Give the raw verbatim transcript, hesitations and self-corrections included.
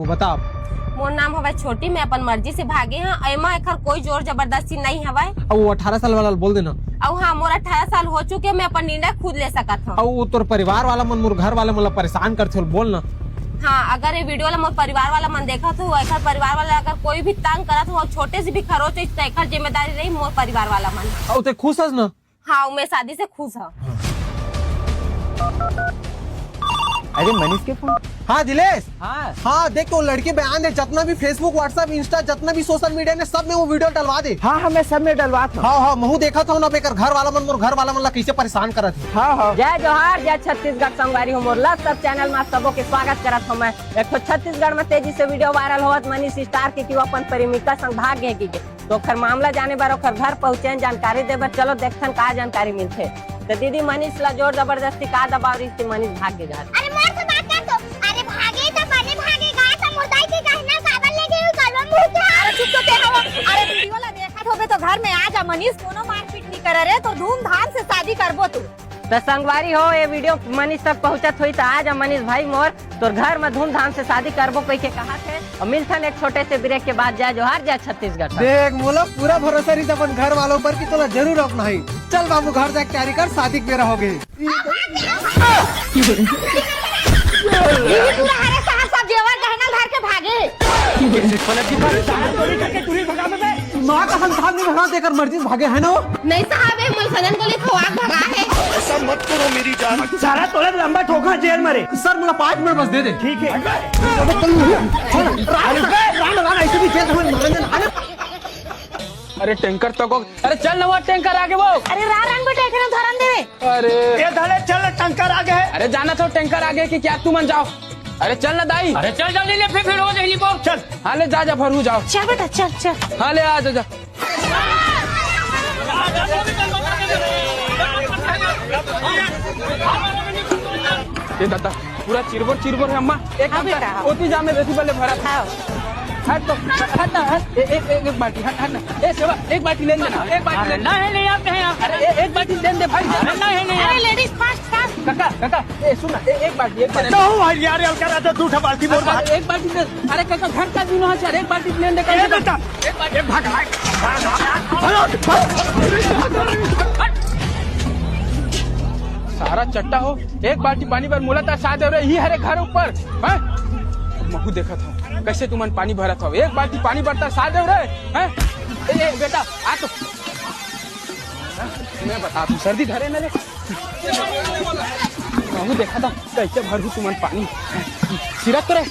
वो बता। मोर नाम हवय छोटी, मैं अपन मर्जी से भागे हंव। एमा एखर कोई जोर जबरदस्ती नइ हवय। अउ वो अठारह साल वाला ल बोल देना। अउ हाँ, मोर अठारह साल हो चुके, मैं अपन निर्णय खुद ले सकत हंव। अउ वो तोर परिवार वाला मन, मोर घर वाला मन ला परेशान करथे, बोल ना। हाँ, अगर ये video ला मोर परिवार वाला मन देखत हो, एखर परिवार वाला अगर कोई भी तंग करत हो, छोटे से भी खरोच होइस, त एखर जिम्मेदारी रही मोर परिवार वाला मन। अउ ते खुश हस ना? हाँ, मैं शादी से खुश हूँ। अरे मनीष के फोन। हाँ दिलेश। हाँ। हाँ देख, तो लड़की बयान दे, जतना भी Facebook, WhatsApp, Insta, जतना भी social media ने, सब में वो video डलवा दे। हाँ हाँ, मैं सब में डलवात हूँ। हाँ हाँ, महू देखत हूँ ना, एकर घर वाला मन, मोर घर वाला मन ला कैसे परेशान करत हे। हाँ हाँ। जय जोहार, जय छत्तीसगढ़ संगवारी हो, मोर लव सब channel में आप सबो के स्वागत करत हूँ मैं। एक ठो छत्तीसगढ़ में तेजी से video viral होवत मनीष स्टार के कि वो अपन प्रेमिका संग भाग गए कि तो ओखर मामला जाने बर ओखर घर पहुंचे, जानकारी दे बर चलो देखथन का जानकारी मिलथे। तो दीदी, मनीष ला जोर जबरदस्ती का दबाव रहिस कि मनीष भाग गे घर? अरे मोर से बात कर तो। अरे भागे तो बने भागे गा, तो मुर्दाई के गहना काबर ले गए करवा मुंह के। अरे चुप तो ते हवा। अरे video ला देखत होबे तो घर में आ जा मनीष, कोनो मारपीट नहीं करे रे, तो धूमधाम से शादी करबो तू। त संगवारी हो, ये video मनीष तक पहुंचत होई त आ जा मनीष भाई मोर, तोर घर में धूमधाम से शादी करबो कहिके कहा थे। और मिलथन एक छोटे से break के बाद। जय जोहार, जय छत्तीसगढ़। देख मोला पूरा भरोसा रही अपन घर वालों पर कि तोला जरूर अपनाही। चल बाबू, घर जाके तैयारी कर, शादी के बेरा हो गई। ये तू हरे साहब सब जेवर गहना धर के भागे। माँ का संसार नहीं भगा देकर मर्जी भागे है ना वो। नहीं साहब, ये मुल्सनन को लिखो आग भगा है। ऐसा मत करो मेरी जान। सारा तोला लंबा ठोका जेल में रे। सर, मुला पाँच मिनट बस दे दे। ठीक है। राम, राम, राम, ऐसे भी जेल में मारेंगे ना। अरे टैंकर तको, अरे चल ना, वो टैंकर आगे वो। अरे रा रंग बेटा, एकरे धरन दे। अरे ए धले चल, टैंकर आगे है। अरे जाना तो टैंकर आगे कि क्या, तुमन जाओ। अरे चल ना दाई। अरे चल जल्दी ले, फिर फिर हो जाएगी वो। चल। हाँ ले जा जा, भरू जाओ। चल बेटा, चल चल। हाँ ले आ जा जा। ए दादा, पूरा चिरबोर चिरबोर है अम्मा। एक हाँ काम कर, बेटा, हाँ। ओती जा, मैं रेती वाले भरा था। हाँ। हट तो, हट ना, हट। ए, एक, एक, एक बाल्टी, हट, हट ना। ए सेवा, एक बाल्टी लेन देना, एक बाल्टी लेन। ना है, नहीं आप कहें आप। अरे ए, एक बाल्टी लेन दे भाई। ना है, नहीं अरे आप। Ladies first, first। काका, काका, ए सुन ना, ए, एक बाल्टी, एक बाल्टी। तो भाई यार, हल्का रहता, दू ठा बाल्टी बोल अरे, बात। एक बाल्टी दे। अरे काका, घर का दूनो है, एक बाल्टी लेन दे, ए कम से कम। बेटा, एक बाल्टी। ए भाग, भाग। सारा चट्टा हो, एक बाल्टी पानी बर मोला तरसा देव रे, ही हरे घर ऊपर, हैं? महू देखत हूँ, कैसे तुमन पानी भरत हो, एक बाल्टी पानी बर तरसा देव रे, हैं? ए, ए, बेटा, आ तो। मैं बता दूँ, सर्दी धरे मेरे। महू देखत हूँ, कैसे भरू तुमन पानी। सिरत रे।